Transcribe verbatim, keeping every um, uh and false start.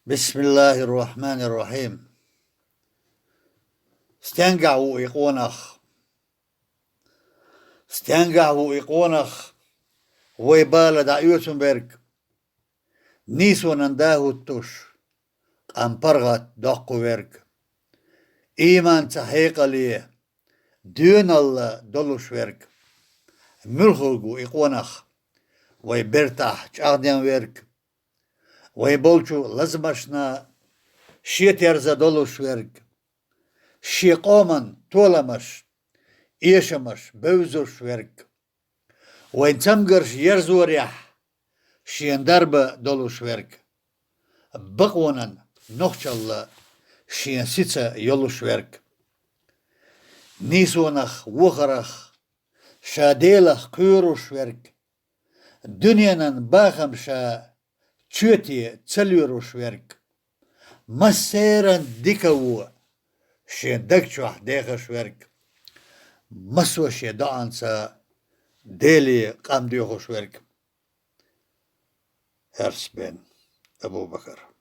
بسم الله الرحمن الرحيم. Стенгахь ву и къонах? Стенгахь ву и къонах, вай бала дӀаоьцун верг? Нийсонан да хӀуттуш, къам паргӀат доккху верг. Ийманца хьекъале, доьналла долуш верг. Муьлхарг ву и къонах? Вай бертахь чӀагӀден верг. Вай болчу лазамашна шен терза долуш верг. Шен къоман толамаш, эшамаш бевзуш верг. Вайн цамгарш ерзорехь, шен дарба долуш верг. Бакъонан нохчалла шен сица йолуш верг. Нийсонах, вохарах, ша Делах кхоьруш верг. Дуьненан бахам ша чоьте ца лоьруш верг. Массеран дика ву шен даг чохь дехаш верг. Массо шен доӀанца Деле къам доьхуш верг. Эрс бен Абу-Бакар.